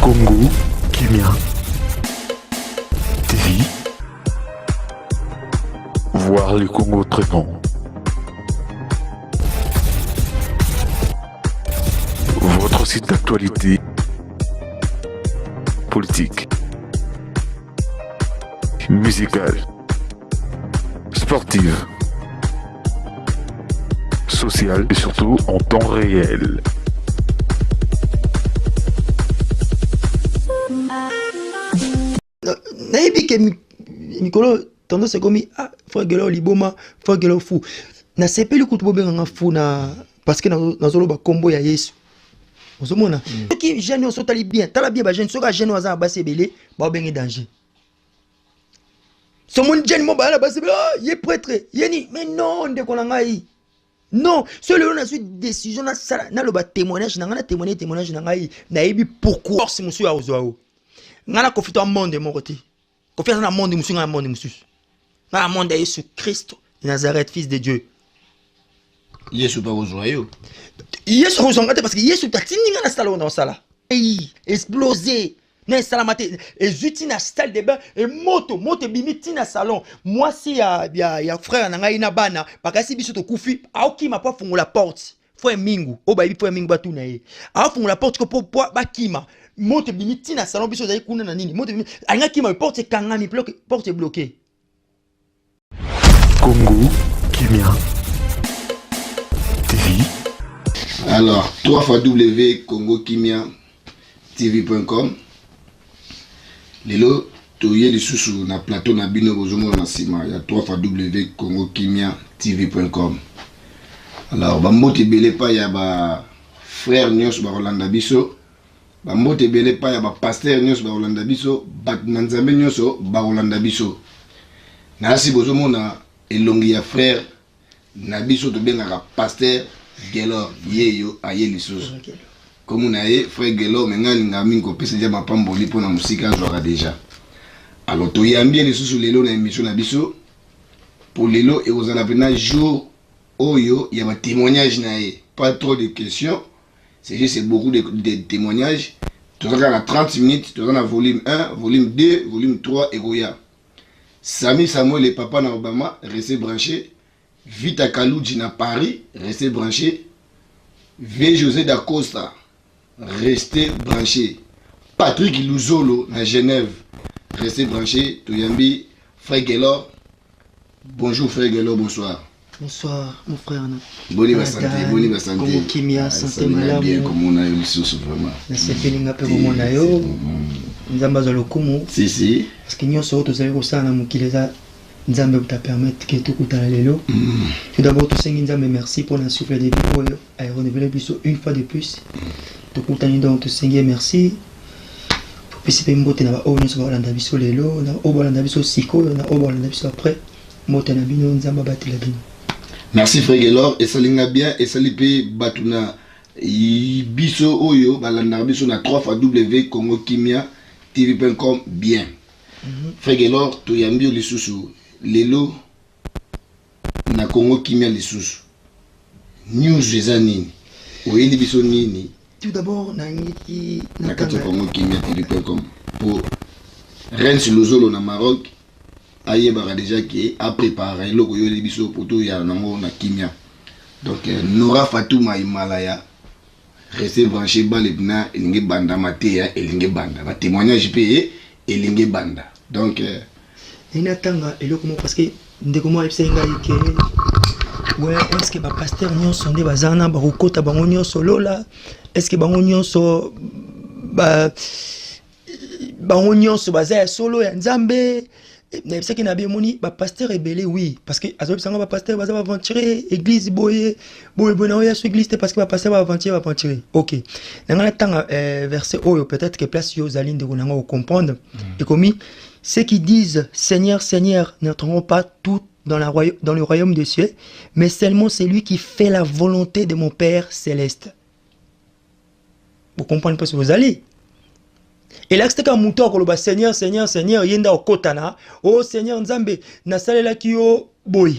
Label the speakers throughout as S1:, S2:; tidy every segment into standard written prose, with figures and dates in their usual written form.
S1: Congo Kimia TV. Voir le Congo autrement. Votre site d'actualité politique, musicale, sportive, sociale et surtout en temps réel.
S2: Nayebi ke mikolo tendance ekomi, ah, frère Gelo liboma, frère Gelo fou. Nasepeli kutu bobenganga fou na parce que nazoloba nkombo ya Yesu. Ozomona, soki jeune nyonso otali bien, tala bien bajeune, soki ajeune oyo aza na basi ebele, baobenge danger. Somoni jeune mo baya na basi ebele, ah, ye prêtre ye ni. Mais non, ndeko na ngai, non. So lelo nazwi décision, nasala, naloba témoignage na ngai, na témoigne témoignage na ngai, nayebi pourquoi. Force mosusu ya kozwa yo, ngai na Kofi to monde moko te. Kofi aza na monde mosusu, ngai na monde mosusu. Ngai na monde ya Yesu Kristo de Nazareth, fils de Dieu.
S3: Yesu mpe akozwa yo.
S2: Yesu akozwa nga te, parce que Yesu tatindi ngai nasala oyo naosala. Ei explose na esalama te, ezwi ntina salle de bain, emoto moto ebimi ntina salon. Mwasi ya frère na ngai na bana bakasi biso tokufi. Aokima mpo afungola porte. Frère Mingu oyo bayebi frère Mingu, batuna ye. Aofungola porte ko po bakima. Moto ebimi ntina salon, biso ozali kuna na nini, moto ebimi, alingi akima, porte ekangami, porte ebloqué.
S1: Congo Kimia TV.
S3: Alors, 3 fois W Congo Kimia TV.com. Lelo toye lisusu na plateau na bino bozomona na nsima ya 3 fois W Congo Kimia TV.com. Alors, bambote ebele epai ya ba frère nyonso bakolanda biso, bambote ebele epai ya bapasteur nyonso bakolanda biso, bato na Nzambe nyonso bakolanda biso. Nayasi bozomona elongi ya frère na biso tobengaka pasteur Gelor, yeyo aye lisusu. Kombo na ye frère Gelor, me ngai alingaka mingi kopesa deja mapamboli mpona mosika azwaka deja. Alors, toyambi ye lisusu lelo na émission na biso, po lelo ekozala mpena jour oyo ya batémoignage na ye. Pas trop de questions, c'est juste beaucoup de témoignages. Toza kaka na 30 minutes, toza na volume 1, volume 2, volume 3 ekoya. Sami Samuel et papa na Obama, restez branché. Vita Kaluji na Paris, restez branché. V José da Costa, restez branché. Patrick Luzolo na Genève, restez branché. Toyambi frère Gelor. Bonjour frère Gelor, bonsoir.
S2: Bonsoir mon frère.
S3: Boni ba santé, boni ba santé?
S2: Kongo Kimia,
S3: Ah,
S2: santé
S3: esalinga bien
S2: malamu.
S3: Komona yo lisusu vraiment.
S2: Nasepeli nga mpe komona yo. Nzambe azwa lokumu.
S3: Si si.
S2: Parce que nyonso oyo tozali kosala na mokili, eza Nzambe ta permettre ke tokutana lelo. Tout d'abord, tosengi Nzambe merci mpona souffle de vie oyo arenouvelé biso une fois de plus. Tokutani, donc tosengi ye merci. Topesi mpe mbote na baoyo nyonso bakolanda biso lelo, na oyo balanda biso sikoyo, na oyo balanda biso après. Mbote na bino, Nzambe abatela bino.
S3: Merci frère Gelor, esalinga bien, esali mpe bato na biso oyo balandaka biso na 3 fois W Congo Kimia TV.com bien. Frère Gelor, toyambi yo lisusu lelo na Congo Kimia lisusu. News eza nini? Oyeli biso nini?
S2: Tout d'abord, nangiki
S3: na kati ya Congo Kimia TV.com po Rens Luzolo na Maroc ayebaka déjà ke aprépare eloko oyeli biso po toya nango na kimia. Donc Nora Fatuma Himalaya, restez branché. Bale na elingi banda mateya, elingi banda batémoignage mpe ye elingi banda. Donc
S2: Nayi natanga eloko moko, parce que ndeko moko ayebisaki ngai ke ouais, est ce que bapasteur nyonso nde baza wana bakokota bango nyonso lola? Est ce que bango nyonso ba bango nyonso baza ya solo ya Nzambe? Nayebisaki na bi emoni bapasteur ebele, oui, parce que azoyebisanga bapasteur baza baaventurier, église boye boye boye, na oya so église te parce que bapasteur baaventurier, baaventurier. Ok, na ngai natanga verset oyo, peut-être que place yo ozali, ndeko na ngai, ocomprendre. Ekomi: ceux qui disent Seigneur, Seigneur n'entreront pas tous dans le royaume des cieux, mais seulement celui qui fait la volonté de mon Père céleste. Vous comprenez pas ce que vous allez? Elakisi te kaka moto akoloba Seigneur, Seigneur, Seigneur, ye nde akokota na o oh, Seigneur Nzambe, nasalelaki yo boye,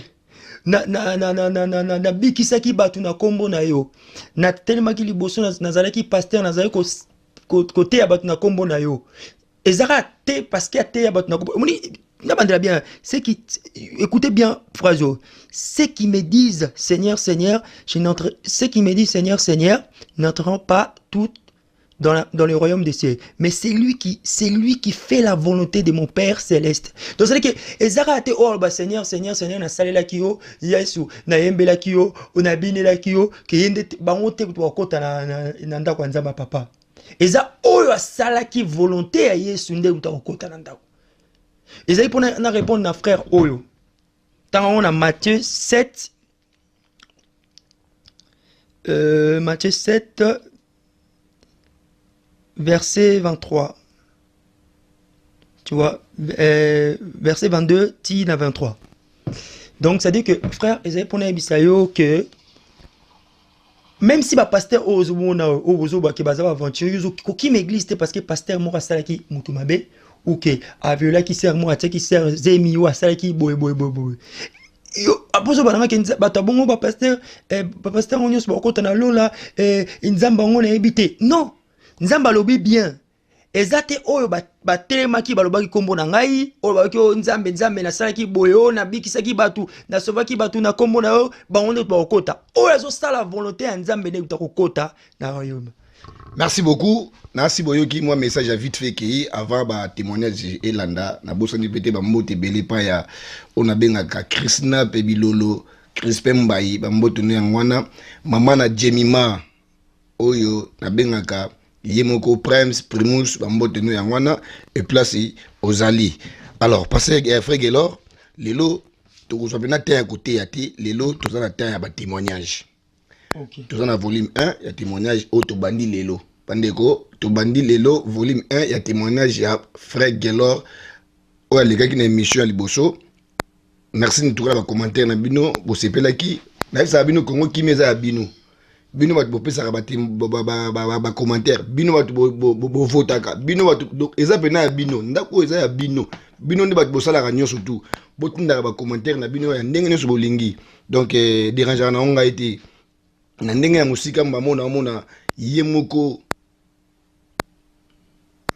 S2: nabikisaki bato na nkombo na yo, natelemaki liboso, nazalaki pasteur, nazalaki. Koteya bato na nkombo na yo, eza kaka te parce que ateya bato na nkombo. Omoni, nabandela bien, ceux qui, écoutez bien phrase oyo: ceux qui me disent Seigneur, Seigneur, je n'entre ceux qui me disent Seigneur, Seigneur n'entreront pas toutes dans le royaume des cieux, mais c'est lui qui fait la volonté de mon Père céleste. Donc c'est que ezaka te oyo ba Seigneur, Seigneur, Seigneur, nasalelaki yo Yesu, nayembelaki yo, nabinelaki yo, ke ye nde bango te bakota na ndako ya Nzambe ya papa. Eza oyo asalaki volonté ya Yesu nde kuta kokota na ndako. Ezali mpona na répondre na frère oyo. Ntango yango na Matthieu 7, Matthieu 7 verset 23, tu vois, verset 22 ti na 23. Donc ça dit que, frère, ezali mpona yebisa yo que même si bapasteur oyo ozomona, oyo bozobake baza baaventurier, kokima église te parce que pasteur moko asalaki motu mabe ou ke aviolaki sœur moko, atiaki sœur zemi, oyo asalaki boye boye boye boye. Yo aposo banangaki bato ya bongo, bapasteur, bapasteur ngo nyonso bakokota na lola, Nzambe yango nayebi te. Non, Nzambe alobi bien, eza te oyo batelemaki, balobaki nkombo na ngai, oyo balobaki oyo Nzambe, Nzambe, nasalaki boye, oyo nabikisaki bato, nasovaki bato na nkombo na yo, bango nde bakokota. Oyo azosala volonté ya Nzambe nde kuta kokota na royaume.
S3: Merci beaucoup. Nasi boyoki mwa message ya vite fait kei avant batémoignage elanda. Nabosani mpe te bambote ebele epai ya oyo nabengaka Krisna mpe Bilolo Crispin Mbai, bambote no yango wana. Mama na Jemima oyo nabengaka ye moko Primes Primus, bambote no yango wana e place ozali. Alors, pasteur, frère Gelor, lelo tokozwa mpena temps ya koteya te. Lelo toza na temps ya batémoignage. Toza na volume 1 ya témoignage oyo tobandi lelo. Bandeko, tobandi lelo volume 1 ya témoignage ya frère Gelor oyo alekaki na émission ya liboso. Merci ntuka na bacommentaire na bino, bosepelaki. Nayebisaka bino, Kongo Kimia eza ya bino. Bino bato bopesaka bacommentaire, bino bato bovotaka, bino bato, eza mpena ya bino. Ndako oyo eza ya bino, bino nde bato bosalaka nyonso tu. Botindaka bacommentaire na bino ya ndenge nyonso bolingi. Donc dérangeaka na ngo ngai te na ndenge ya mosika. Bamona omona ye moko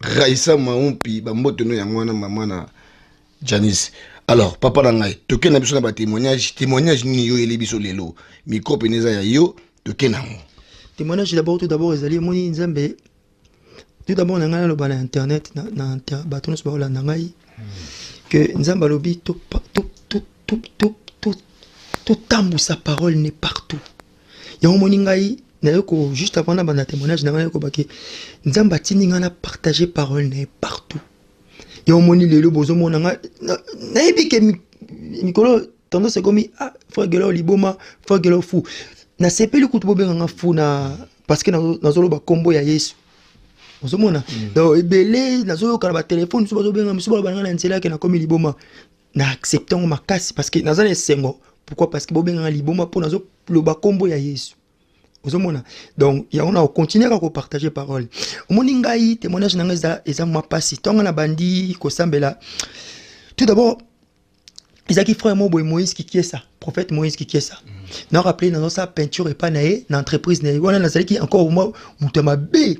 S3: Raisa Maumpi, bambote no yango wana, mama na Janice. Alors, papa na ngai, toke na biso na batémoignage. Témoignage nini yo oyeli biso lelo? Micro pene eza ya yo, toke nango.
S2: Témoignage d'abord, tout d'abord, ezali, emoni Nzambe. Tout d'abord, na ngai naloba na internet, na bato nyonso baolanda ngai, ke Nzambe alobi totambusa parole ne partout. Yango omoni ngai naye ko, juste avant na banda témoignage na ngai, naye kobake Nzambe atindi ngai na partager parole na ye partout. Yango omoni lelo bozomona ngai. Nayebi ke mikolo tendance ekomi: ah, frère Gelo liboma, frère Gelo fou. Nasepeli kutu bobenganga fou na parce que nazoloba nkombo ya Yesu. Ozomona, donc ebele nazoyoka na batelefone mosusu bazobenga, mosusu baloba nanga na nzela yake nakomi liboma. Na accepte yango makasi parce que naza na esengo. Pourquoi? Parce que bobenganga liboma mpo nazoloba nkombo ya Yesu. Ozomona, donc yango na kocontinue kaka kopartage parole. Omoni ngai, témoignage na ngai eza mwa mpasi. Ntongo na bandi kosambela, tout d'abord ezalaki frère mo boye, Moïse Kikiesa, prophète Moïse Kikiesa. Na rappelé, nazosala peinture epai na ye na entreprise na ye wana. Nazalaki encore mwa moto ya mabe,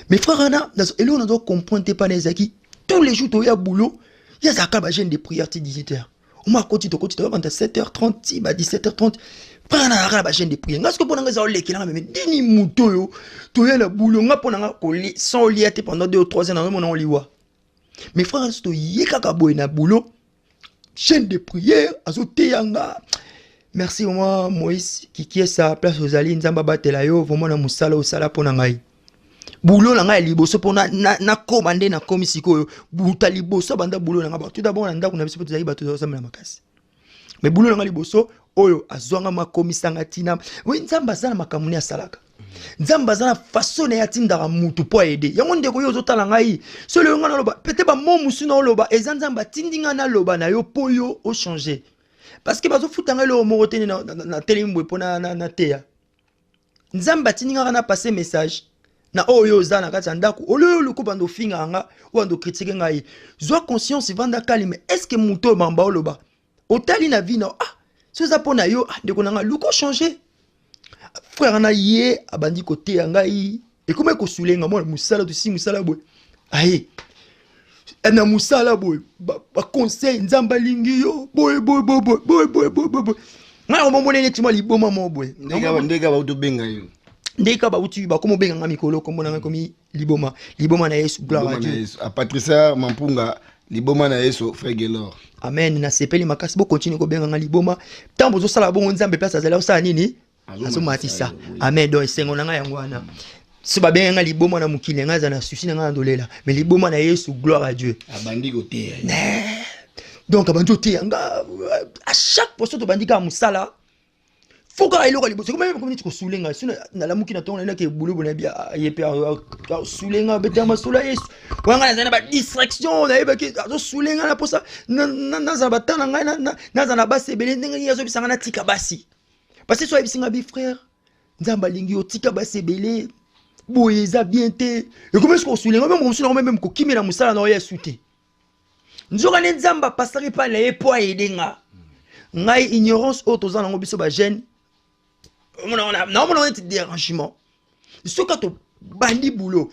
S2: mais frère wana, eloko nazo comprendre te epai na ye ezalaki tous les jours toya boulot, ye azalaka bajeûne de prière ti 18 heures. Oma akoti, tokoti, toyobanda 7h30 ti ba 17h30. Frère wana azalaka na bajeûne de prière. Nga soki mpo na nga eza olekelanga meme dini moto oyo toya na boulot, nga mpo na nga sans olia te pendant 2 ou 3 heures, nazomona oliwa. Mais frère wana, so toye kaka boye na boulot, chaîne de prière, azoteya nga. Merci vraiment, Moïse Kikiesa, place ozali, Nzambe abatela yo vraiment na mosala osala mpo na ngai. Boulot na ngai ya liboso mpo nakóma nde nakomi sikoyo, buta liboso banda boulot na ngai tout d'abord na ndako na biso mpo tozalaki bato tozosambela makasi, mais boulot na ngai liboso oyo azwanga makomisanga ntina oyo. Nzambe aza na makambo ne asalaka, Nzambe aza na façon na ye atindaka mutu mpo aede. Yango ndeko, yo ozotala ngai, so lelo ngai naloba pete bamo mosu na oloba, eza Nzambe atindi ngai naloba na yo mpo yo ochange, parce que bazofuta ngai eloko moko te. Natelemi boye mpo nateya. Nzambe atindi ngai na passe message na oyo oza na kati ya ndako. Olio oluka obanda ofingaka nga, obanda okritike ngai, zwa conscience, vanda calme. Est ce que moto oyo bamba oloba otali na vie na, ah, so eza mpo na yo? Ah, ndeko na ngai, luka ochange. Frère na ye abandi koteya ngai. Ekomaki kosulenga mwana mosala, tosi mosala boye, aye na mosala boye, baconseil, Nzambe alingi yo boye boye boye boye boye boye boye boye boye. Ngai nakomomona neti mwa liboma moko boye.
S3: Ndenge bauti obenga yo.
S2: Ndenge bauti bakoma obenga nga mikolo, kombo na ngai komi liboma, liboma na Yesu, gloire à Dieu.
S3: A Patricia Mampunga, liboma na Yesu, frère Gelor.
S2: Amen, nasepeli makasi. Bokontinue kobenga nga liboma. Ntango bozosala bongo, Nzambe place azali osala nini? Azomatisa. Amen. Donc esengo na ngai yango wana. So babenga nga liboma na mokili, ngai aza na susi na ngai na ndolela, mais liboma na Yesu, gloire à Dieu.
S3: Abandi koteya.
S2: Donc abandi oteya nga à chaque fois. So tobandi kaka mosala, fo kaka eloko ya liboso komi neti kosulenga. So nalamuki na ntongo, nayinaki ebulu boye, nayebi ye mpe asulenga, abetaka masolo ya Yesu wana. Ngai nazali na badistraction, nayebaki azosulenga na mposa nazala bata na ngai, nazala na basi ebele. Ndenge nini azobisa ngai natika basi? Parce que so ayebisi ngai bi frère, Nzambe alingi yo, tika basi ebele boye, eza bien te. Ekomi soki kosulenga meme mosusu nango, meme kokimela mosala na oyo esu te. Nzoka nde Nzambe apasaki epai na ye mpo aede nga. Ngai ignorance oyo toza nango biso bajeune, naomona neti dérangement. Soki tobandi boulot,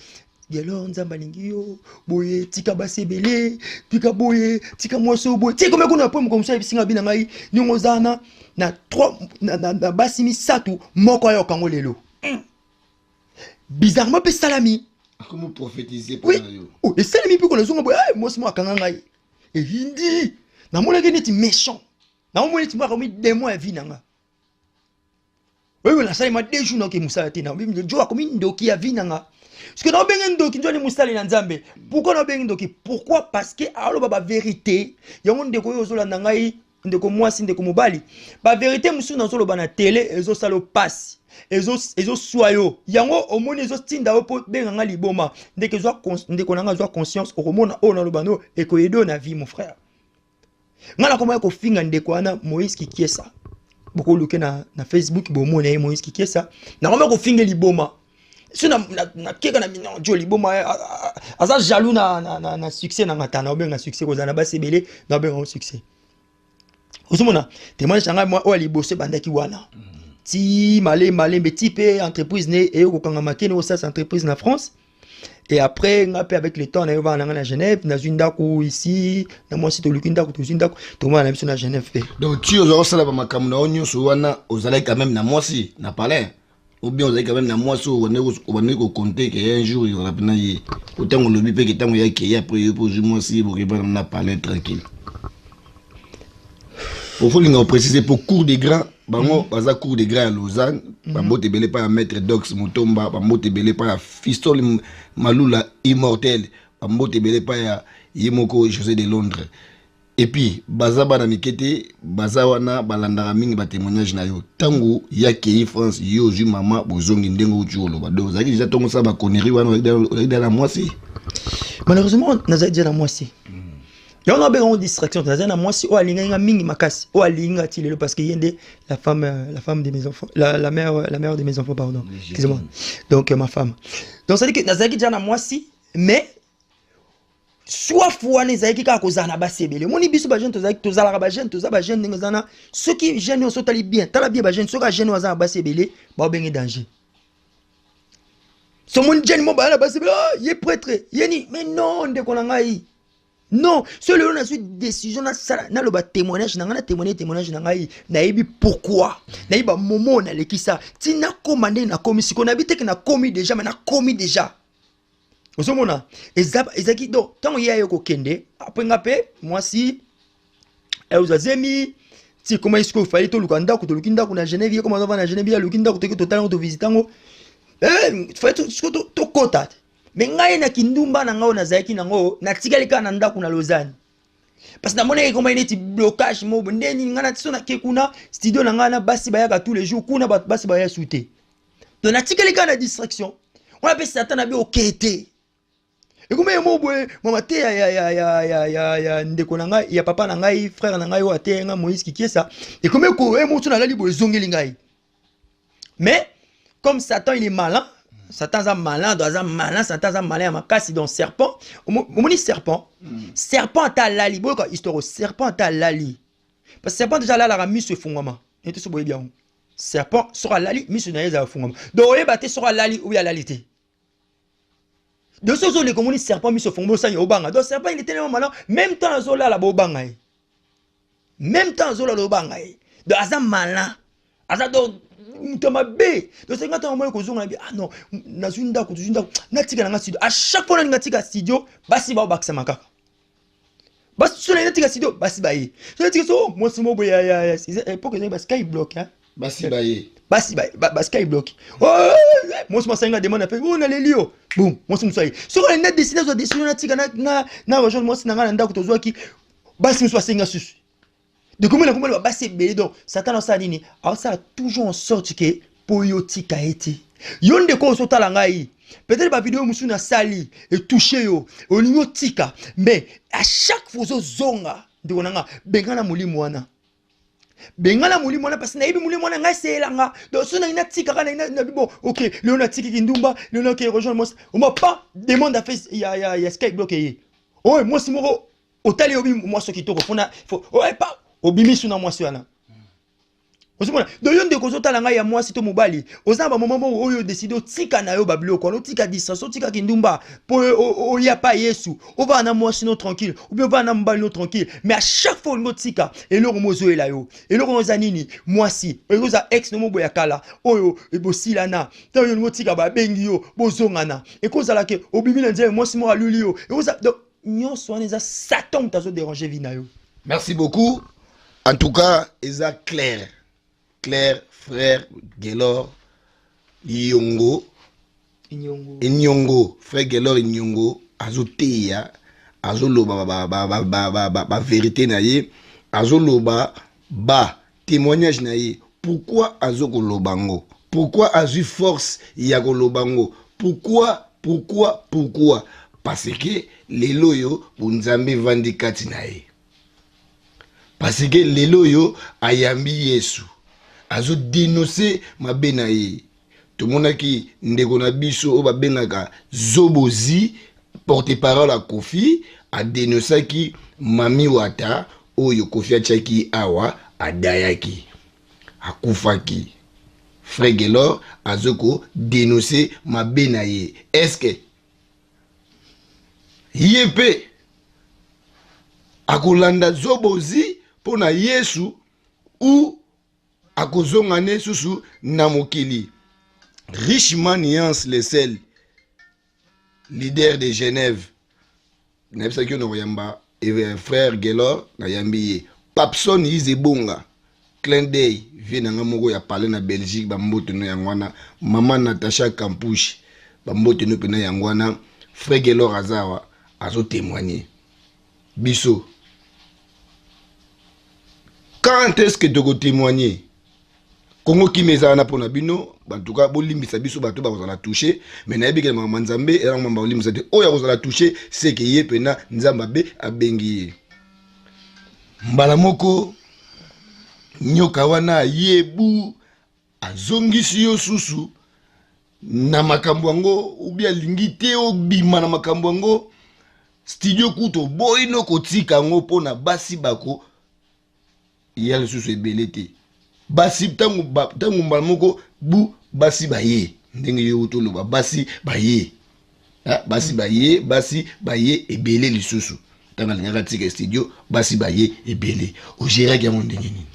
S2: alors Nzambe alingi yo boye, tika basi ebele, tika boye, tika mwasi oyo boye, tika komi kuna po moko mosusu ayebisi nga bi na ngai ndenge oza na na trois na basi misato, moko ayoka yango lelo. Bizarrement mpe esalami.
S3: Akomi prophétiser.
S2: Oui, oh, esalemi mpe kona zonga boye, mwasi moko akanga ngai, eyindi, namonaki neti méchant, naomoni neti moko akomi démon ya vie na nga. Oyo nasalema 2 jours naoke mosala te, na jo akomi ndoki ya vie na nga. Parce que naobenge ndoki, nzwani mosali na Nzambe. Pourquoi naobenge ndoki? Pourquoi? Parce que aloba bavérité yango. Ndeko oyo ozolanda ngai, ndeko mwasi, ndeko mobali, bavérité mosusu nazoloba na tele ezosala yo pasi, ezoswa yo yango, omoni ezotinda yo mpo benga nga liboma. Ndeko, ndeko na nga, azwa conscience, okomona oyo naloba no ekoyede yo na vie, mon frère. Ngai nakomaki kofinga ndeko wana Moïse Kikiesa, bokoluke na Facebook, bomona ye Moïse Kikiesa. Nakomaki kofinga liboma. So nakeka na bino, jo liboma aza jaloux na succès na nga. Ta naobenga succès kozala na basi ebele, naobenga ngo succès. Ozomona témoignage na ngai oyo ya liboso ebandaki wana ti malembe malembe, ti mpe entreprise ne eye kokangama, kene osalisa entreprise na France. Et après nga mpe avec le temps, nayo bana na nga na Genève, nazwi ndako ici na mwasi, toluki ndako, tozwi ndako, tomona na biso na Genève mpe.
S3: Donc ti ozala kosala bamakambo na yo nyonso wana, ozalaki quand même na mwasi na palin, ou bien ozalaki quand même na mwasi oyo obandeki kocompter ke un jour ezala mpena ye? Otango olobi mpe ke ntango yakei, après yo mpe ozwi mwasi, bokebana na palin tranquille. Ofolinga oprécise po cour des grands, bango baza cour des grands ya Lausanne. Bambote ebele epai ya maître Dox Motomba, bambote ebele epai ya Fistol Malula immortel, bambote ebele epai ya ye moko José de Londres. Et puis baza bana mike te, baza wana, balandaka mingi batémoignage na yo. Ntango yakei France, yo ozwi mama, bozongi ndenge outi oloba. Donc ozalaki déjà, ntongo osala baconnerie wana, ozalaki déjà na mwasi?
S2: Malheureusement nazali déjà na mwasi. Yango nabenga ngo distraction. Nazali na mwasi oyo alingaki nga mingi makasi, oyo alingi nga ti lelo, parce que ye nde la femme, la femme de mes enfants, la mère de mes enfants, pardon, excusez-moi, donc ma femme. Donc c'est à dire que nazalaki déjà na mwasi, mais soif wana ezalaki kaka kozala na basi ebele. Omoni biso bajeune, tozalaki, tozalaka bajeune, toza bajeune ndenge eza na soki jeune nyonso otali bien, tala bien bajeune, soki ajeune oyo aza na basi ebele, baobenge danger. So omoni jeune mo baya na basi ebele, ah, ye prêtre, ye ni. Mais non, ndeko na ngai, non. So lelo nazwi décision nasala, naloba témoignage na ngai, na témoigne témoignage na ngai. Nayebi pourquoi, nayebi bamomo nalekisa ti nakóma ndenge nakomi sikoyo. Nayebi teke nakomi déjà, mais nakomi déjà, ozomona ezalaki. Donc ntango ye aye kokende, apres nga mpe mwasi ozwa zemi, ti ekoma ye sikoyo fali toluka ndako. Toluki ndako na Genève, ye koma azova na Genève, ye aluki ndako, toki totala yango, tovisite yango, fali sikoyo tokota. Mais ngai na kindumba na ngai oyo nazalaki nango, natikali kaka na ndako na Lausanne, parce que namonaki ekomaki neti blocage moko. Nde nini, ngai na so nake kuna studio na ngai na basi bayaka tous les jours kuna, bato basi baya su te. Donc natikali kaka na distraction wana mpe Satan na bi oke te. Ekomi ye mo boye, mama te ya ndeko na ngai, ya papa na ngai, frère na ngai oyo ateya ngai, Moïse Kikiesa. Ekomi ko ye moto nalali boye, ezongeli ngai. Mais comme Satan il est malin, Satan aza malin, donc aza malin, Satan aza malin ya makasi. Donc serpent, omoni serpent, serpent ata alali, boyoka histoire, serpent ata alali, parce que serpent déjà alalaka miso efungwama. Ete so boyebi yango, serpent soki alali, miso na ye ezala efungwama, donc oyeba te soki alali oyo alali te. Donc soki ozoleka, omoni serpent miso fongo, osani obanga. Donc serpent, il est tellement malin, même temps azolala bobanga ye, même temps azolala obanga ye. Donc aza malin, aza donc moto mabe. Donc senga ntango moyo kozonga na bi, ah non, nazwi ndako, tozwi ndako, natika nanga studio. À chaque fois nalinga tika studio, basi baobakisama kaka. Basi so nalinga tika studio, basi baye. So natika so mwasi mo boye ya époque ezali ba Skyblock, hein.
S3: Basi baye.
S2: Basi ba Skyblock. Oh, mwasi mo asalinga demande ape, oh, naleli yo. Boum, mwasi mosu aye. Soki nalinga décide, azwa décision, natika na rejoindre mwasi na ngai na ndako tozwaki, basi mosusu asenga susu. Donc komona komona basi ebele. Donc Satan asala nini? Aosala toujours en sorte ke mpo yo tika ye te. Yo ndeko ozotala ngai, peut-être bavideo mosusu nasali etouche yo, olingi otika, mais à chaque fois ozozonga. Ndeko na nga, bengana molimo wana, bengana molimo wana, parce que nayebi molimo wana ngai eseyelanga. Donc so nangi natikaka nabi, bon, ok, lelo natikiki ndumba, lelo nake rejoindre mwasi oma pa demande afe ya Skyblock eye oyo mwasi moko otali, obi mwasi kitoko fona pa obimisu na mwasi wana, ozomona. Donc yo ndeko ozotala ngai, ya mwasi to mobali, oza na bamoma moko oyo odécider otika na yo babiloko wana, otika distance, otika kindumba mpo oya pa Yesu, ovanda na mwasi no tranquille ou bien ovanda na mobali no tranquille. Mais à chaque fois olingi otika, eloko mo ozoyela yo. Eloko mo eza nini? Mwasi oza ex no mo boya kala oyo bosilana, ntango yo olingi otika, babengi yo, bozongana. Ekozala ke obimi na nzela, mwasi moko aluli yo. Ekozala donc nyonso wana eza Satan moto azodéranger vie na yo.
S3: Merci beaucoup. En tout cas, eza clair clair. Frère Gelor Liyongo.
S2: Inyongo.
S3: Inyongo, frère Gelor Inyongo azoteya, azoloba bavérité na ye, azoloba ba témoignage na ye. Pourquoi azokoloba ngo? Pourquoi azwi force ya koloba ngo? Pourquoi, pourquoi, pourquoi? Parce que lelo oyo bonzambe evandi kati na ye, parce que lelo oyo ayambi Yesu, azodénoncer mabe na ye. Tomonaki ndeko na biso oyo babengaka Zobozi, porte parole ya Kofi, adénonçaki Mami Wata oyo Kofi atiaki awa, adayaki, akufaki. Frère Gelor azokodénoncer mabe na ye. Est-ce ye mpe akolanda Zobozi mpo na Yesu ou akozonga ne susu na mokili? Richement Nuance, le seul leader de Genève, nayebisaki yo na koyamba frère Gelor, nayambi ye. Papson Izebonga, clin d'œil, vie na nga moko ya pale na Belgique, bambote no yango wana. Mama Natacha Campouche, bambote no mpena yango wana. Frère Gelor aza awa, azotémoigner biso. Quand est-ce que tokotémoigner? Kongo Kimia eza wana mpona bino. En tout cas, bolimbisa biso bato bakozala touché, mais nayebi ke makambo Nzambe eza makambo bakolimbisa te. Oyo akozala touché, seke ye mpena Nzambe abe abengi ye mbala moko. Nyoka wana ayebu azongisi yo susu na makambo yango, ubi alingi te obima na makambo yango. Studio kutu oboyi no kotika yango mpona basi bako ya lisusu ebele te. Basi ntango mbala moko bu basi baye, ndenge yo toloba, basi baye, basi baye, basi baye ebele lisusu. Ntango alingaka tika studio, basi baye ebele. Ogéraki yango ndenge nini?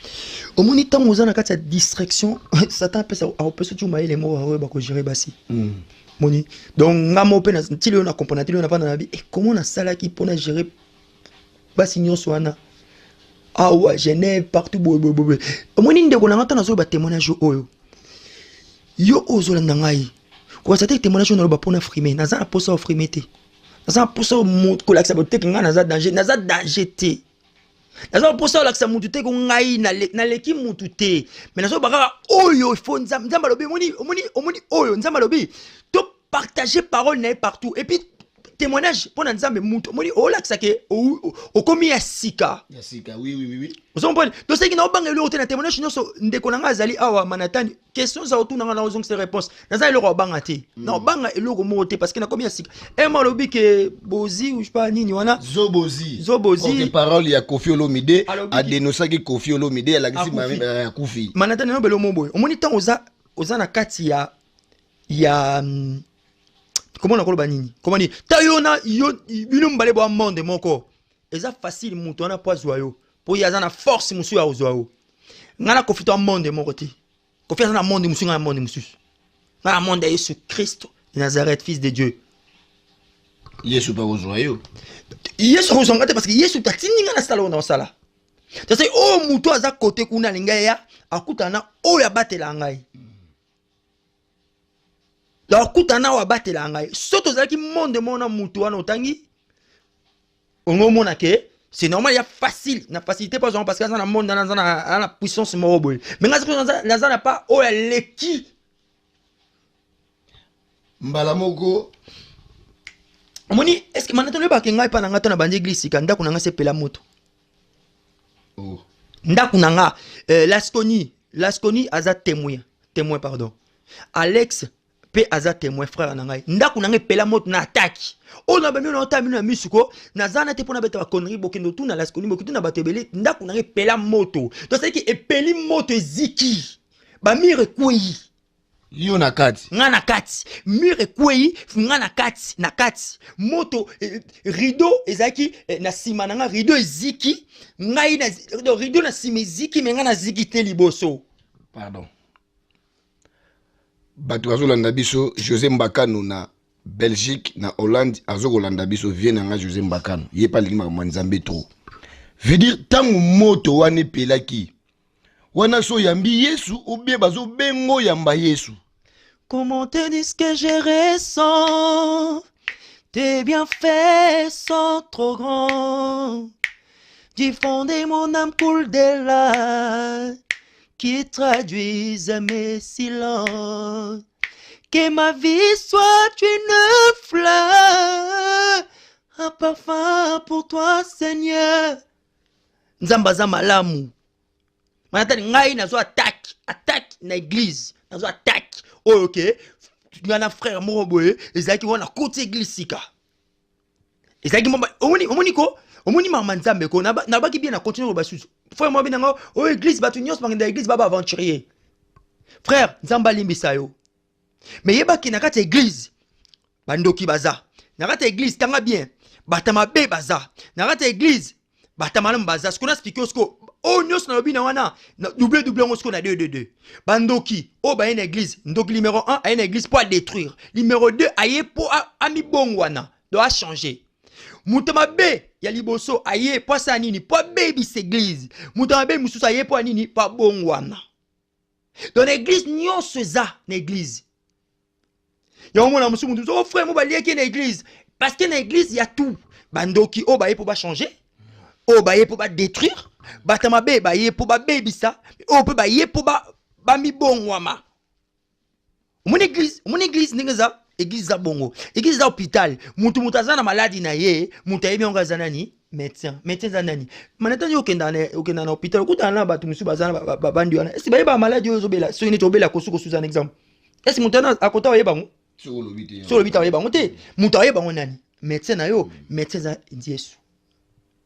S2: Omoni, ntango oza na kati ya distraction, Satan apesa, akopesa ti mayele moko oyo bakogérer basi. Moni, donc nga mo mpe ntili oyo na comprendre, tili oyo navanda na bi e comment nasalaki mpona gérer basi nyonso wana awa Genève, partout, boye boye boye. Omoni, ndeko na nga, ntango nazoyoba témoignage oyo, yo oyo ozolanda ngai, kokanisa te témoignage oyo naloba mpona frime. Naza na posa ofrime te, naza na posa kolakisa bato te ke ngai naza danger. Naza danger te. Naza na posa kolakisa mutu te ko ngai naleki mutu te, mais nazoyoba kaka oyo ifo Nzambe alobi. Omoni, omoni, omoni oyo Nzambe alobi, to partager parole na ye partout. Et puis témoignage mpo na Nzambe, mutu omoni olakisa ke okomi ya sika.
S3: Ya sika, oui.
S2: Ozompone toseki na obanga eloko te na témoignage nyonso. Ndeko na ngai azali awa Manatani, question za otuna nga na ozongisa réponse. Naza eloko ya obanga te, na obanga eloko moko te, parce que nakomi ya sika. Ema alobi ke Bozi ou je pas nini wana.
S3: Zobozi.
S2: Zobozi.
S3: Porte parole ya Kofi Olomide. Adénonçaki Kofi Olomide, alakisi akufi.
S2: Manatani, nobele mo boye. Omoni, ntango oza na kati ya Comment nakoloba nini? Comment nini? Ta yo na yo bino mbale bwa monde moko. Eza facile moto wana po azwa yo. Po ye aza na force mosusu ya kozwa yo. Nga na Koffi to monde moko te. Koffi aza na monde mosusu, nga na monde mosusu. Nga na monde ya Yesu Christ de Nazareth, fils de Dieu.
S3: Yesu mpe akozwa yo.
S2: Yesu akozwa nga te parce que Yesu tatindi nga na sala oyo na osala. Tase oyo moto aza kote kuna alingi aya akutana na oyo abatela ngai. Donc akutana na oyo abatela ngai. Soki tozalaki monde moko na moto wana otangi ongo omona ke c'est normal ya facile na facilité pas parce que aza na monde wana aza na puissance moko boye. Mais ngai naza na pas oyo aleki
S3: mbala moko.
S2: Omoni, est ce que mandat olobaka ngai mpa na ngai to na bandi église sika, ndako na ngai sepela moto.
S3: Oh.
S2: Ndako na nga, Lasconi aza témoin, témoin pardon. Alex pe aza témoin, frère na ngai. Ndako na ngai epela moto na attaque. Oyo na bamino na otala mino na misu ko, naza na te mpona beta ba connerie, bokende otuna Lasconi, bokende otuna bato ebele, ndako na ngai epela moto. Donc c'est que epeli moto eziki. Ba mur ekwei.
S3: Yo na kati.
S2: Nga na kati. Mur ekwei, nga na kati, na kati. Moto, rideau ezalaki na sima na nga, rideau eziki, ngai na, donc, rideau na sima eziki, mais nga na ziki te liboso.
S3: Pardon. Bato bazolanda biso, José Mbakano na Belgique, na Hollande, azokolanda biso, vie na nga José Mbakano. Ye pa alingi makambo ya Nzambe trop. Veut dire tango moto wana epelaki, wana so yambi Yesu ou bien bazobengo yamba Yesu.
S2: Comment te dire ce que je ressens? Tes bienfaits sont trop grands. Du fond de mon âme coule des larmes qui traduisent mes silences. Que ma vie soit une fleur, un parfum pour toi, Seigneur. Nzambe aza malamu. Manatani ngai nazo attaque, attaque na église, nazo attaque. Oyo ke nga na frère moko boye ezalaki wana koti église sika. Ezalaki moko omoni, omoni ko, omoni mama Nzambe ko, na baki bien na continuer ko basusu. Frère moko binanga oyo église bato nyonso bakenda église ba ba aventurier. Frère, Nzambe alimbisa yo. Mais yebaki na kati église bandoki baza. Na kati église tanga bien, bata mabe baza. Na kati église bata malamu baza. Siko na expliquer siko oyo nyonso nalobi na wana, na double double yango siko na 2 2 2. Bandoki oyo baye na église, ndoki numéro 1 aye na église po a détruire, numéro 2 aye po amibongwana, donc a changer. Moto mabe ya liboso aye po asala nini? Po abebisa église. Moto mabe mosusu aye po nini? Po abongwana. Donc na église nyonso eza na église. Ya omona mosusu moto mosusu, oh frère, mo baliaki na église. Parce que na église ya tout. Bandoki oyo baye po ba changer, oyo baye po ba détruire, bato mabe baye po ba bebisa, oyo pe baye po ba mibongwama. Omoni église, omoni église ndenge eza, église eza bongo. Église eza hôpital. Mutu mutu aza na maladie na ye, mutu ayebi yango aza nani? Médecin. Médecin eza nani? Manatani okenda na, okenda na hôpital, okutana na bato mosusu baza na ba bandi wana. Est-ce bayeba maladie oyo ozobela? Soki neti obela kosu kosu eza un exemple. Est-ce mutu wana akota oyeba yango?
S3: Soki olobi te.
S2: Soki olobi te oyeba yango te. Mutu ayeba yango nani? Médecin na yo, médecin eza Yesu.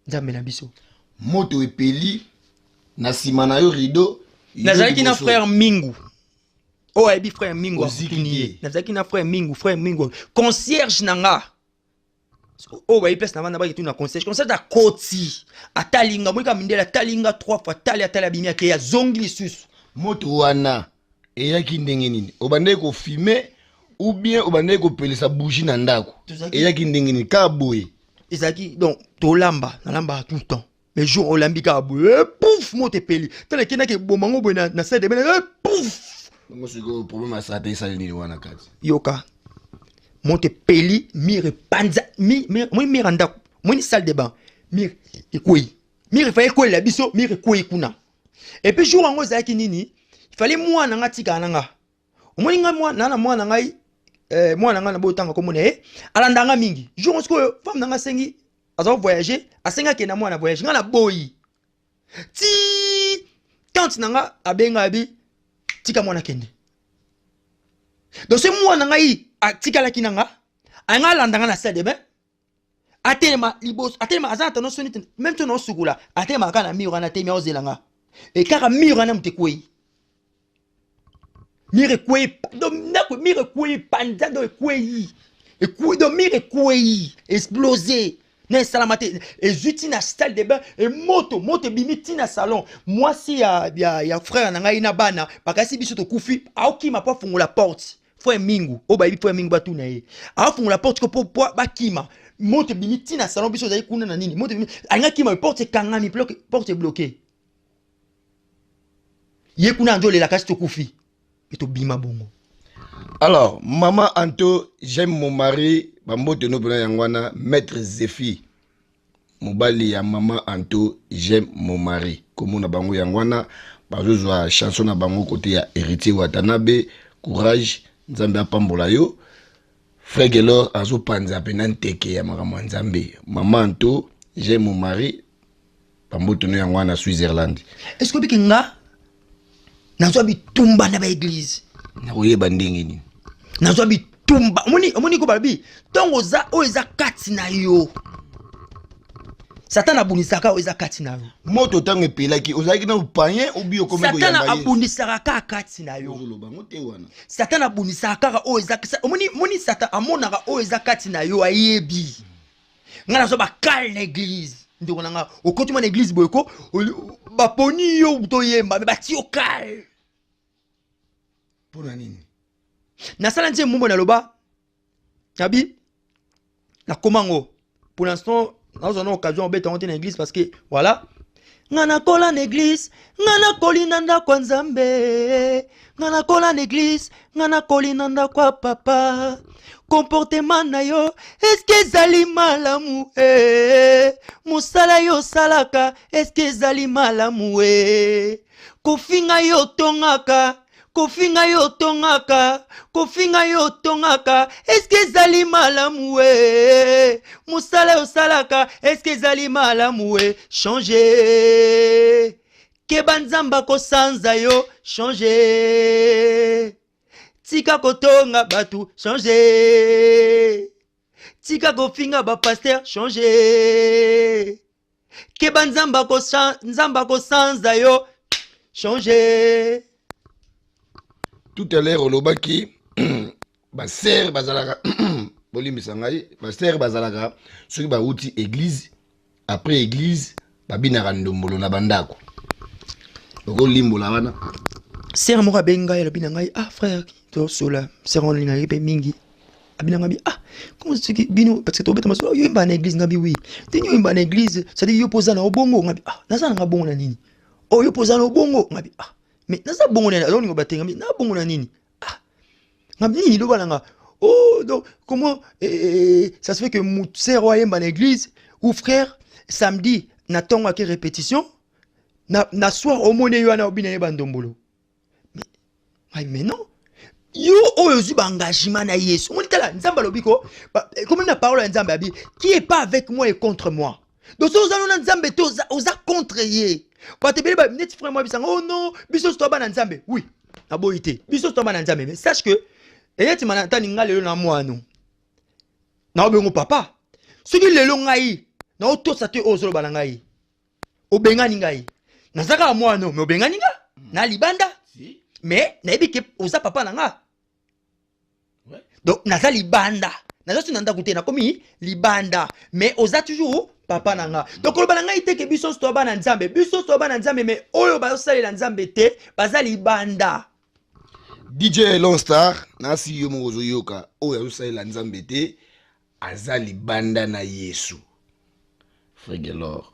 S2: Nzambe na biso.
S3: Moto epeli na nsima na yo rideau.
S2: Nazalaki na frère Mingu. Oyo ayebi frère Mingu
S3: Oziki
S2: akutuni ye.
S3: te.
S2: Nazalaki na frère Mingu, frère Mingu. Concierge na nga. Oyo bayebi place na bana baki tuna concierge. Concierge akoti. Atalinga, moyeka mindele atalinga 3 fois, atali, atali abimi ake azongi lisusu.
S3: Moto wana eyaki ndenge nini? Obandaki kofumer ou bien obandaki kopelisa bougie na ndako?
S2: Tozalaki
S3: Eyaki ndenge nini? Kaka boye.
S2: Ezalaki donc tolamba, nalamba tout le temps. Mais jour olambi kaka boye, pouf, moto epeli. Tala ekendaki eboma ngo boye na salle de bain, pouf.
S3: Bongo sikoyo problème ya sate esali nini wana kati?
S2: Yoka. Moto epeli, mur epanza, mi, mur, mur ya ndako, moni salle de bain, mur ekwei. Mur efallait ekwela biso, mur ekwei kuna. Et puis jour yango ezalaki nini? Il fallait mwana nga tikala na nga. Omoni nga mwana, na mwana ngai, mwana nga na botanga komona ye, alanda nga mingi. Jour sikoyo femme na nga asengi, aza voyager, asengi akende na mwana voyage, nga na boyi. Ti tante na nga abenga abi tika mwana kende. Donc ce mwana ngai atikalaki na nga, anga alanda nga na salle de bain. Atelema liboso, atelema aza na tano soni te, même to na osukula, atelema kaka na mur wana te, mais ozela nga. Et kaka mur wana moto ekwei. Mur ekwei, donc ndako mur ekwei, panza donc ekwei. Ekwe, donc mur ekwei, explosé. Na esalama te, ezwi ti na salle de bain, e moto, moto ebimi ti na salon. Mwasi ya frère na ngai na bana, bakasi biso tokufi, aokima po afungola porte. Frère Mingu, oyo bayebi frère Mingu batuna ye. Afungola porte ko po bakima. Moto ebimi ti na salon, biso ozali kuna na nini. Moto ebimi, alinga kima, porte ekangami, porte bloquée. Ye kuna nzo lela kasi tokufi. Et tobima bongo.
S3: Alors, maman Anto, j'aime mon mari, bambote no pena yangwana, maître Zephy. Mobali ya maman Anto, j'aime mon mari. Komona bango yangwana, bazozwa chanson na bango côté ya Héritier Watanabe, courage, Nzambe apambola yo. Frère Gelor azopanza pena nteke ya makambo ya Nzambe. Maman Anto, j'aime mon mari, bambote no yangwana Switzerland.
S2: Est-ce que biki nga nazwa bitumba na ba église?
S3: Nakoyeba ndenge nini?
S2: Nazwa bitumba. Omoni ko balobi, ntango oza oyo eza kati na yo. Satan abunisaka oyo eza kati na yo.
S3: Moto ntango epelaki, ozalaki na païen ou bio komi
S2: Satan
S3: koyamba Yesu?
S2: abunisaka kaka kati na yo.
S3: Ozoloba ngo te wana.
S2: Satan abunisaka kaka oyo eza, omoni Satan amonaka oyo eza kati na yo, ayebi. Nga nazwa ba kale na église. Ndeko na nga, okoti mwa na église boye ko, baponi yo toyemba, mais batie yo kale.
S3: Mpona nini?
S2: Nasala nzembo mombo naloba, nabi, nakoma ngo. Pour l'instant, nazwa na occasion obeta ngo te na église parce que voilà. Nga nakola na église, nga nakoli na ndako ya Nzambe. Nga nakola na église, nga nakoli na ndako ya papa. Comportement na yo, est-ce que ezali malamu, eh? Mosala yo osalaka, est-ce que ezali malamu, eh? Kofinga yo tongaka, kofinga yo tongaka, kofinga yo tongaka, est-ce que ezali malamu, eh? Mosala yo osalaka, est-ce que ezali malamu, eh? Changer. Keba Nzambe akosanza yo, changer. Tika kotonga batu, changer. Tika kofinga ba pasteur, changer. Keba Nzambe Nzambe akosanza yo, changer.
S3: Tout à l'heure olobaki ba sœur bazalaka, bolimbisa ngai, ba sœur bazalaka soki bauti église, après église babinaka ndombolo na bandako. Okolimbola wana.
S2: Sœur moko abengi ngai, alobi na ngai, ah frère, tosola, sœur wana alingaki mpe mingi. Abi na ngai, ah, comment c'est que bino, parce que tobeta masolo, yo yemba na église, ngabi oui. Tini yo yemba na église, c'est-à-dire yo poza na obongo, ngabi, ah, naza na bongo na nini? Oh, yo poza na obongo, ngabi, ah, mais naza bongo na nini? Azolinga batenga, ngabi, na bongo na nini? Ah, ngabi nini loba na nga? Oh, donc, comment, ça se fait que sœur oyo ayemba na église, ou frère, samedi, na tongo ake répétition, na soir omoni yo wana obina ye bandombolo. Mais, ay, mais non. Yo oyo ozwi ba engagement na Yesu. Omoni tala, Nzambe alobi ko, ba, comme na parole ya Nzambe abi, qui est pas avec moi est contre moi. Donc soki oza na Nzambe te, oza contre ye. Bato ebele ba neti frère moi bisanga, oh non, biso to bana Nzambe. Oui, naboyi te. Biso to bana Nzambe, mais sache que eyeti mana tani nga lelo na mwana. Na obengo papa. Soki lelo ngai, na otosa te oyo ozoloba na ngai. Obengani ngai. Nazaka ya mwana, mais obengani nga na libanda.
S3: Si.
S2: Mais nayebi ke oza papa na nga.
S3: Ouais.
S2: Donc naza libanda. Naza sur na ndako te, nakomi libanda. Mais oza toujours papa na nga. Donc koloba na ngai te ke biso nyonso toza bana Nzambe. Biso nyonso toza bana Nzambe, mais oyo bazosalela Nzambe te, baza libanda.
S3: DJ Lone Star, nasi yo moko ozoyoka, oyo azosalela Nzambe te, aza libanda na Yesu. Frère Gelor.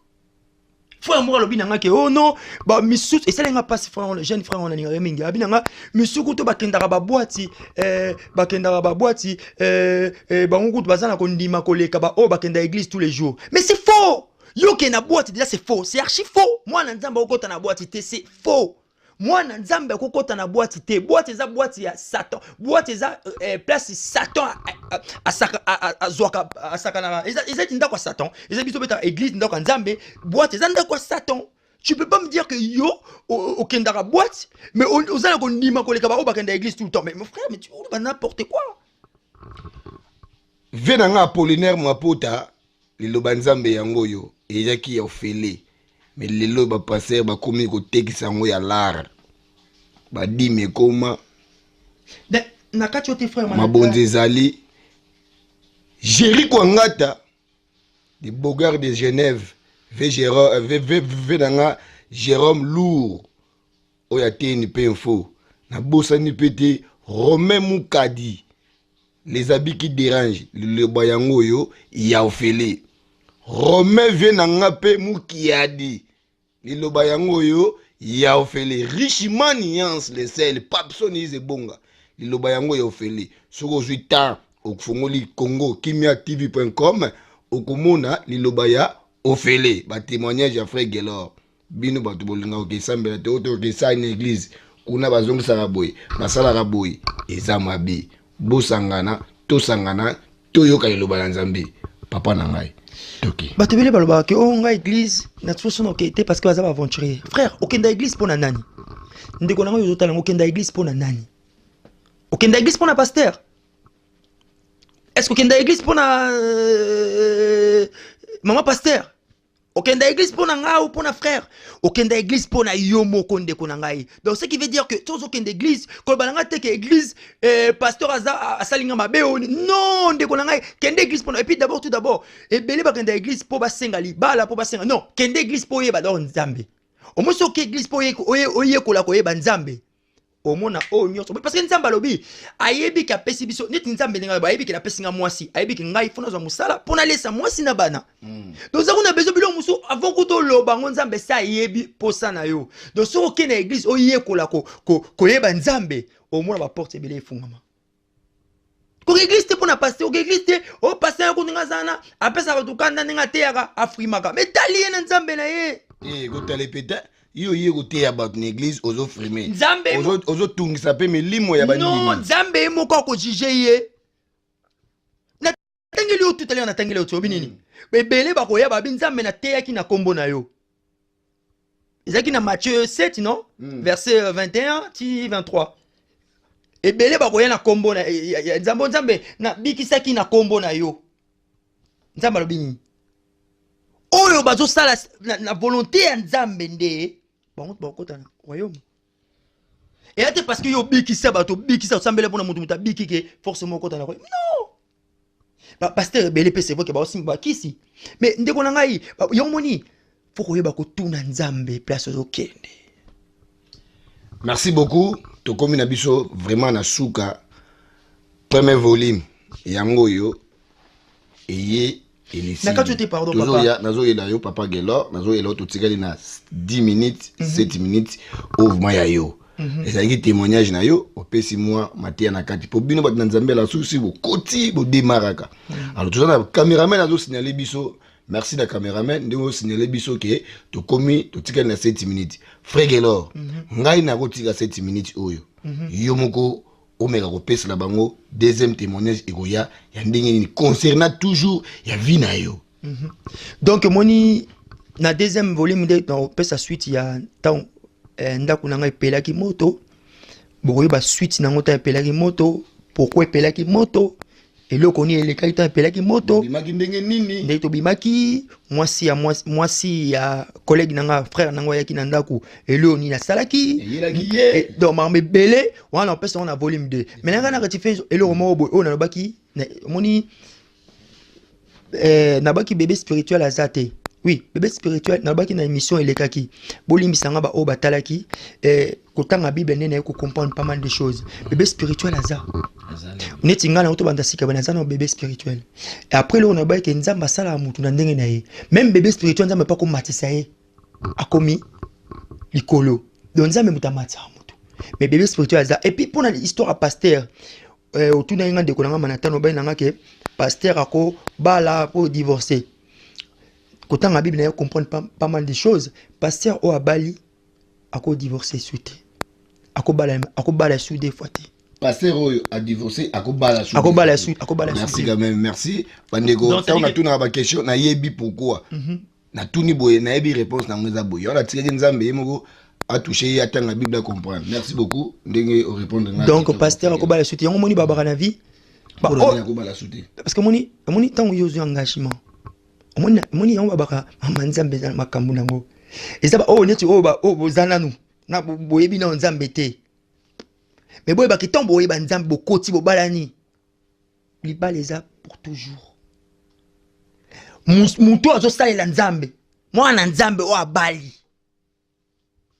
S2: Frère moko alobi na nga ke, oh non, ba misusu, esali nga pasi, frère, le jeune frère, on a ninga mingi. Abi na nga, misusu to bakendaka ba boîte bakendaka ba boîte bango kutu baza na kondima koleka ba oyo bakenda église tous les jours. Mais c'est faux! Yo ke na boîte déjà c'est faux, c'est archi faux. Mwana Nzambe okota na boîte te, c'est faux. Mwana Nzambe akokota na boîte te. Boîte eza boîte ya Satan. Boîte eza place Satan azwaka, asaka na, eza, eza ndako ya Satan. Eza biso beta église ndako ya Nzambe. Boîte eza ndako ya Satan. Tu peux pas me dire que yo, okendaka boîte, mais ozala kondima koleka ba oyo bakenda église tout le temps. Mais mon frère, mais tu oloba n'importe quoi.
S3: Vie na nga Apollinaire Mwapota, liloba Nzambe yango oyo ezaki ya ofele. Mais lelo ba pasteur bakomi kotekisa yango ya lar. Ba dime ekoma.
S2: Na, na kati yo te, frère,
S3: Mabonzi ezali. Jerry Kwangata de Bogard de Genève, V Jérôme, V, V, V na nga Jérôme Lourd oyo ateni mpe info. Nabosani mpe te Romain Mukadi, les habits qui dérangent, liloba yango oyo ya ofele. Romain vie na nga mpe Mukiadi, liloba yango oyo ya ofele. Richement Nuance le sel, Papson Izebonga, liloba yango ya ofele. Soki ozwi temps ofongoli Congo Kimia TV.com, okomona liloba ya ofele, ba témoignage ya frère Gelor. Bino bato bolinga kokesambela te, oyo tokesala na église kuna bazongisaka boye, basalaka boye, eza mabe. Bosangana, tosangana, toyoka liloba na Nzambe. Papa na ngai toki.
S2: Bato ebele balobaka ke o ngai église na soso na okei te parce que baza baaventurier. Frère, okenda église mpo na nani? Ndeko na ngai ozotala yango, okenda église mpo na nani? Okenda église mpo na pasteur? Est ce que okenda église mpo na mama pasteur? Okenda église mpo na ngai ou mpo na frère? Okenda église mpo na yo moko, ndeko na ngai. Donc ce qui veut dire que tozokende église, koloba na ngai te ke église pasteur aza asali nga mabe oyo. Non, ndeko na ngai, kende église mpo na, et puis d'abord, tout d'abord, ebele bakenda église mpo basenga libala, mpo basenga. Non, kende église mpo oyeba d'abord Nzambe. Omoi soki église mpo oyekola koyeba Nzambe, omona oyo nyonso, parce que Nzambe alobi, ayebi ke apesi biso neti Nzambe ndenge alobi, ayebi ke napesi nga mwasi, ayebi ke ngai fo nazwa mosala mpo nalesa mwasi na bana. Donc oza kuna besoin biloko mosusu avant kuta oloba yango, Nzambe se ayebi posa na yo. Donc soki okende na église oyekola koyeba Nzambe, omona baporte ebele efungama. Koke église te mpo na pasteur, oke église te o pasteur yoko ndenge aza wana, apesaka bato kanda, ndenge ateyaka, afrimaka, mais tali ye na Nzambe na ye.
S3: Eh, kotala epe te, yo ye koteya bato na église, ozofrime.
S2: Nzambe
S3: Ozotungisa mpe milimo ya
S2: non
S3: bandimi.
S2: Nzambe ye moko akojuge ye. Natangeli yo tutali, natangeli yo ti obi nini. Ebele bakoya, babi: "Nzambe, nateyaki na nkombo na yo." Ezalaki na Matthieu 7, non? Verset 21 ti 23. Ebele bakoya na nkombo na ya Nzambe: "Nzambe, nabikisaki na nkombo na yo." Nzambe alobi nini? Oyo bazosala na volonté ya Nzambe nde bango bakokota na royaume. Eya te parce que yo obikisa bato, obikisa, osambela mpona moto, moto abiki, ke forcément okota na royaume. Non, bapasteur ebele mpe, c'est vrai ke baosimba bakisi, mais ndeko na ngai, yango moni fo koyeba kotuna Nzambe place ozokende.
S3: Merci beaucoup. Tokomi na biso vraiment na suka. Premier volume yango oyo eye.
S2: Na kati te, pardon, papa.
S3: Nazoyela yo, papa Gelor, nazoyela yo. Totikali na 10 minutes, 7 minutes. Oyo vraiment ya yo ezalaki témoignage na yo, opesi mwa mateya na kati mpo bino bato na Nzambe ala susi bokoti bodemaraka. Alors toza na cameraman azosignale biso. Merci na cameraman ndenge osignale biso ke tokomi, totikali na 7 minutes. Frère Gelor, ngai nakotika 7 minutes oyo, yo moko omeka kopesela bango deuxième témoignage ekoya ya ndenge nini concernant toujours ya vie na yo.
S2: Donc omoni, na deuxième volume nde napesa suite ya ntango ndako na ngai epelaki moto. Bokoyeba suite nango, ntango epelaki moto, pourquoi epelaki moto, eloko nini elekaki ntango epelaki moto.
S3: Bimaki ndenge nini?
S2: Ndenge tobimaki, mwasi ya mwasi ya collègue na nga, frère nango ayaki na ndako, eloko nini asalaki?
S3: Eyelaki ye.
S2: Donc makambo ebele wana opesa yango na volume 2. Mais na ngai na rectifie eloko moko boye oyo nalobaki. Omoni, nabaki bébé spirituel aza te. Oui, bébé spirituel, nalobaki na émission elekaki, bolimbisa nga baoyo batalaki. Kotanga Bible nde naye kocomprendre pas mal de choses. Bébé spirituel aza neti ngai nango, tobanda sika boye, naza na bébé spirituel. Et après, eloko nalobaki ke Nzambe asalaka motu na ndenge na ye. Même bébé spirituel, Nzambe mpe akomatisa ye, akomi likolo. Donc Nzambe moto amatisaka motu, mais bébé spirituel aza. Et puis mpona histoire ya pasteur, otuna nga, ndeko na nga Manatano, obai na nga ke pasteur akobala po divorcer. Kotanga Bible na ye, comprendre pas mal de choses. Pasteur oyo abali akodivorce su te, akobala, akobala su deux fois te.
S3: Pasteur oyo adivorcé akobala su.
S2: Akobala su, akobala su
S3: Merci
S2: te.
S3: quand même, merci bandeko.
S2: Donc,
S3: ntango natunaka baquestion, nayebi pourquoi natuni boye, nayebi réponse nango eza boye. Wana atikaki Nzambe ye moko atouche ye, atanga Bible, acomprendre. Merci beaucoup ndenge orépondre nga.
S2: Donc pasteur akobala su te. Yango moni babaka na vie.
S3: Mpona nini akobala su te?
S2: Parce que omoni ntango yo ozwi engagement, omoni yango babaka mama Nzambe eza na makambo nango, eza oyo neti oyo oyo boza nanu na boyebi nano Nzambe te. Mais boyebaki ntango boyeba Nzambe, bokoti, bobalani, libala eza pour toujours. Moto azosalela Nzambe, mwana Nzambe oyo abali,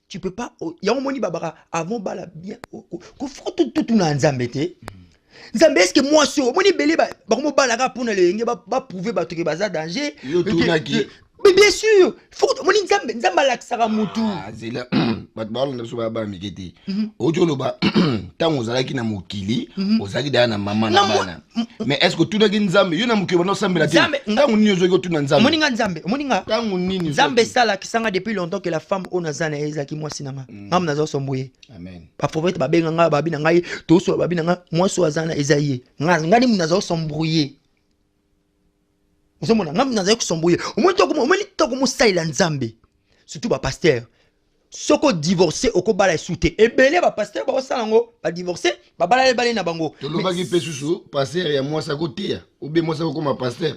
S2: tu peux pas. Yango moni babaka avant bala bien, kofo tutuna Nzambe te. Nzambe, est ce que mwasi oyo omoni ebele bakomobalaka mpona lelenge baprouve bato ke baza danger?
S3: Yo tunaki?
S2: Mais bien sûr, faut omoni Nzambe, Nzambe alakisaka motu.
S3: Ah, zela, bato balanda biso baya bana mike te. Outi oloba ntango ozalaki na mokili, ozalaki daya na mama na bana, mais est ce que otunaki Nzambe? Yo na mokili banda osambela te? Ntango nini ozwaki otuna Nzambe?
S2: Omoni nga Nzambe, omoni nga
S3: ntango nini?
S2: Nzambe esalakisanga depuis longtemps que la femme oyo naza na ye ezalaki mwasi na nga. Nga naza osombo ye.
S3: Amen.
S2: Baprophète babenga nga, babi na ngai, tosola, babi na nga mwasi oyo aza na eza ye. Nga nini naza osombo ye. Ozomona, nga nazali kosombo ye. Omoni, omoni toko mosalela Nzambe, surtout bapasteur, soki odivorce okobala esu te. Ebele bapasteur baosala yango, badivorce, babala ebale na bango.
S3: Tolobaki mpe susu pasteur ya mwasi akoteya obe mwasi akokoma pasteur.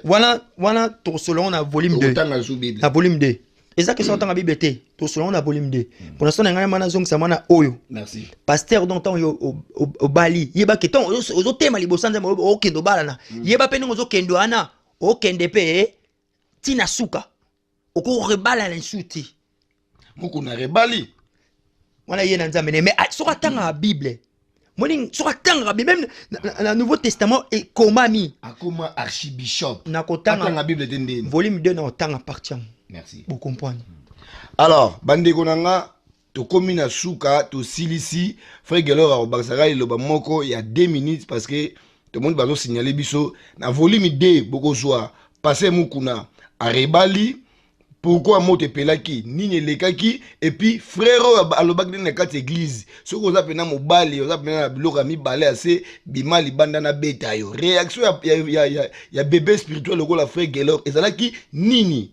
S2: Wana tokosola yango na volume 2.
S3: Otanga lisusu Bible?
S2: Na volume 2. Eza question otanga Bible te, tosola yango na volume 2. Mpona so na ngai mana azongisa mwana oyo.
S3: Merci.
S2: Pasteur, donc ntango yo obali, yeba ke ntango ozotema liboso ya Nzambe, okende obalana, yeba mpe ndenge ozokende wana, okende mpe ntina suka, okorebalana lisusu te.
S3: Mokuna rebali.
S2: Wana ye na Nzambe ne. Mais ah, soki atangaka Bible, moni, soki atangaka Bible, même na Nouveau Testament ekomami.
S3: Akoma archibishop.
S2: Na kotanga.
S3: Atanga Bible te ndeni?
S2: Volume 2 na kotanga partie yango.
S3: Merci.
S2: Bocomprendre.
S3: Alors, bandeko na nga, tokomi na suka, tosilisi. Frère Gelor akobakisaka liloba moko ya 2 minutes parce que tomoni bazosignale biso. Na volume 2 bokozwa pasteur Mukuna arebali, pourquoi moto epelaki, nini elekaki, et puis frère oyo alobaki nini na kati ya église: soki oza mpena mobali, oza mpena na biloko ya mibale ya se, bima libanda na beta yo. Réaction ya bébé spirituel lokola frère Gelor ezalaki nini?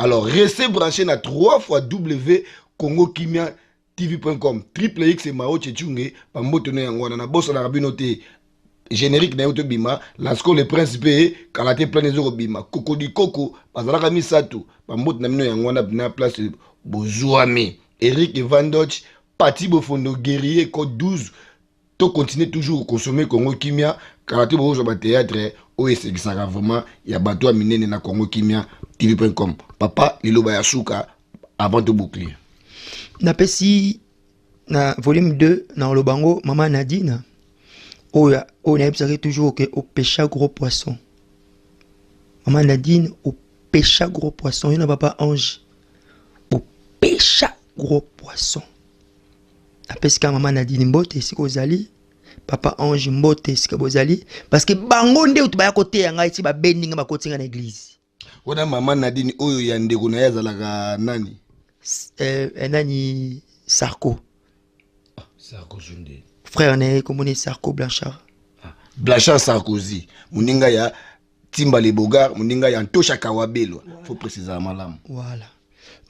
S3: Alors restez branché na 3 fois w Congo Kimia tv.com. Triple X Mao Chechunge, bamboto no yango wana. Nabosanaka bino te. Générique na yo tobima Lasco le Prince mpe kala te plan ezokobima kokodikoko bazalaka misato. Bamboto na bino yango wana na place bozwami. Eric Vandoch, Pati Bofondo, guerrier code 12. To continuer toujours consommer Congo Kimia. Kala te bozwa bathéâtre oyo esekisaka vraiment ya bato ya minene na Congo Kimia tv.com. Papa, liloba ya suka avant toboucler.
S2: Napesi na volume 2 na oloba yango. Mama Nadine oyo, oyo nayebisaki toujours ke opêcha gros poisson. Mama Nadine, opêcha gros poisson. Yo na papa Ange bopêcha gros poisson. Napesi kaka mama Nadine mbote esika ozali, papa Ange mbote esika bozali, parce que bango nde oto baya koteya ngai ti babendi ngai, bakoti ngai na église.
S3: Wana mama Nadine oyo ya ndeko na ye azalaka nani?
S2: Nani, Sarko.
S3: Sarkozy nde?
S2: Frère na ye komoni Sarko Blanchard.
S3: Blanchard Sarkozy, moninga ya Timba le Bogar, moninga ya Ntosha Kawabelwa. Faut préciser malamu.
S2: Voilà,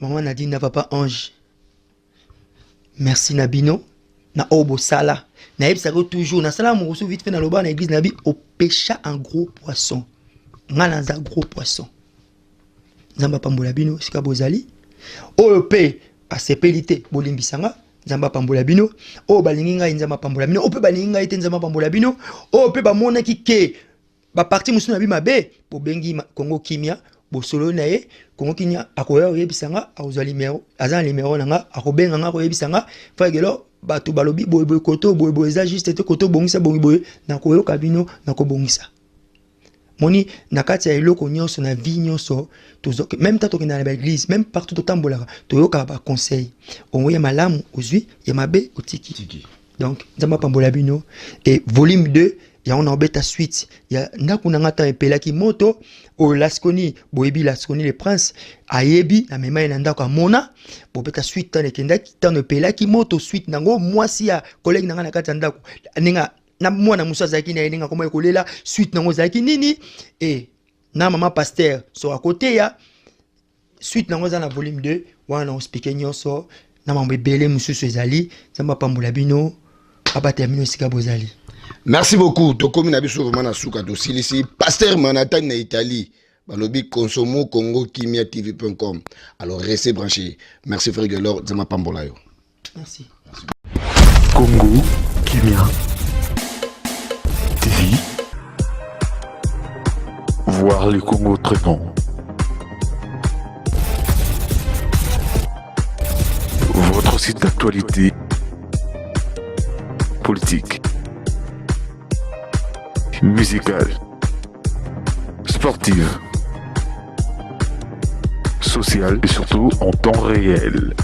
S2: mama Nadine na papa Ange, merci na bino na oyo bosala. Nayebisaka yo toujours, nasala mokoso vite fait, naloba na église na bi opêcha un gros poisson. Nga naza gros poisson. Nzambe apambola bino esika bozali. Oyo mpe asepeli te, bolimbisa nga. Nzambe apambola bino. Oyo balingi ngai, Nzambe apambola bino. Oyo mpe balingi ngai te, Nzambe apambola bino. Oyo mpe bamonaki ke baparti mosusu na bi mabe, bobengi Kongo Kimia, bosololi na ye. Kongo Kimia akoya koyebisa nga, akozwa limero, aza na limero na nga, akobenga nga, akoyebisa nga: "Frère Gelor, bato balobi boye boye, koto boye boye eza juste te, koto obongisa bongi boye." Nakoyoka bino, nakobongisa. Moni, na kati ya eloko nyonso na vie nyonso, même ta tokendaka na baéglise, même partout totambolaka, toyokaka baconseil ongo ya malamu, ozwi ya mabe, otiki.
S3: Tiki.
S2: Donc Nzambe apambola bino. E volume 2 yango na obeta suite ya ndako na nga ntango epelaki moto. Oyo Lasconi, boyebi Lasconi le Prince, ayebi namema ye na ndako, amona. Bobeta suite ntango ekendaki, ntango epelaki moto, suite nango mwasi ya collègue na nga na kati ya ndako, ndenge na mwana mosusu azalaki na ye, ndenge akomaki kolela, suite nango ezalaki nini, e na mama pasteur soki akoteya, suite nango eza na volume 2 wana. Na expliquer nyonso na mambo ebele mosusu ezali. Nzambe apambola bino, abatela bino esika bozali.
S3: Merci beaucoup. Tokomi na biso vraiment na suka, tosilisi. Pasteur Manhattan na Italie balobi consomo Congo Kimia tv.com. Alors restez branchés. Merci frère Gelor, Nzambe apambola yo.
S2: Merci.
S1: Congo Kimia TV. Voir le Congo autrement. Votre site d'actualité politique, musicale, sportive, sociale et surtout en temps réel.